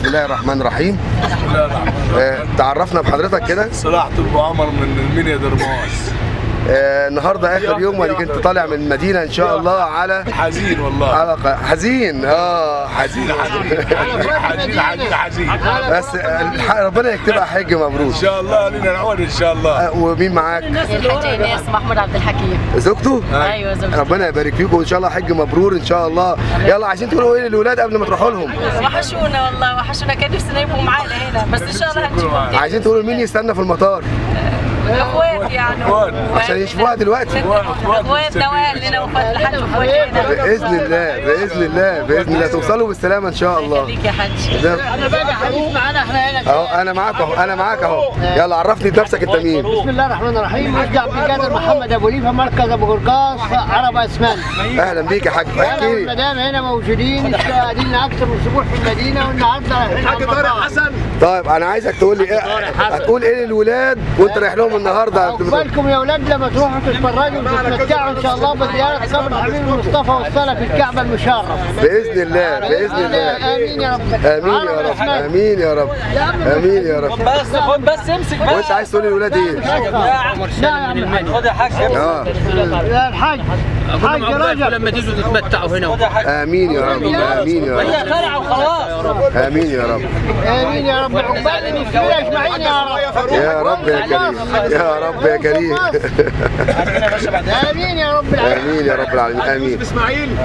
بسم الله الرحمن الرحيم. بسم الله الرحمن الرحيم. تعرفنا بحضرتك كده. صلاح طب عمر من المنيا درماس. النهارده اخر يوم واديك انت طالع من المدينة ان شاء الله على حزين والله. على حزين. حزين حزين حزين حزين. بس ربنا يكتبها حج مبروك ان شاء الله، لنا العون ان شاء الله. ومين معاك؟ الحاج ايناس محمود عبد الحكيم. زوجته؟ ايوه زوجته. ربنا يبارك فيكم وان شاء الله حج مبرور ان شاء الله. يلا عايزين تقولوا ايه للاولاد قبل ما تروحوا لهم؟ وحشونا والله، وحشونا، كان نفسنا يبقوا معانا هنا، بس ان شاء الله هنشوفهم. عايزين تقولوا مين يستنى في المطار؟ اخوات يعني، عشان يشوفوها دلوقتي. اخواتنا واهلنا واخوات الحاج واخواتنا. باذن الله باذن الله باذن الله توصلوا بالسلامة ان شاء الله. يخليك يا حاج. انا بقى حديث معانا احنا هنا اهو انا معاك اهو، انا معاك اهو. يلا عرفني بنفسك انت مين؟ بسم الله الرحمن الرحيم. مجدي عبد القادر محمد ابو ليفه، مركز ابو قرقاص، عرب اسمان. اهلا بيك يا حاج. احكي لي. المدام هنا موجودين، قاعدين اكثر من اسبوع في المدينة، والنهارده رايحين الحاج طارق حسن. طيب انا عايزك تقول لي ايه هتقول ايه للولاد وانت رايح لهم النهارده؟ عقبالكم يا اولاد لما تروحوا تتفرجوا وتتمتعوا ان شاء الله بزيارة قبر الحبيب المصطفى والصلاة في الكعبة المشرف باذن الله باذن الله. امين يا رب. امين يا رب. امين يا رب. امين يا رب. بس خد بس امسك بس. وانت عايز تقول للولاد ايه؟ لا يا عم. خد يا حاج. يا الحاج حاج رجب لما تيجوا تتمتعوا هنا. امين يا رب. امين يا رب. هي طالعه وخلاص. امين يا رب. امين يا رب. عقبال المسلمين اجمعين يا رب. يا رب يا كريم. يا رب يا كريم. امين يا رب العالمين. امين يا رب العالمين. امين. اسماعيل.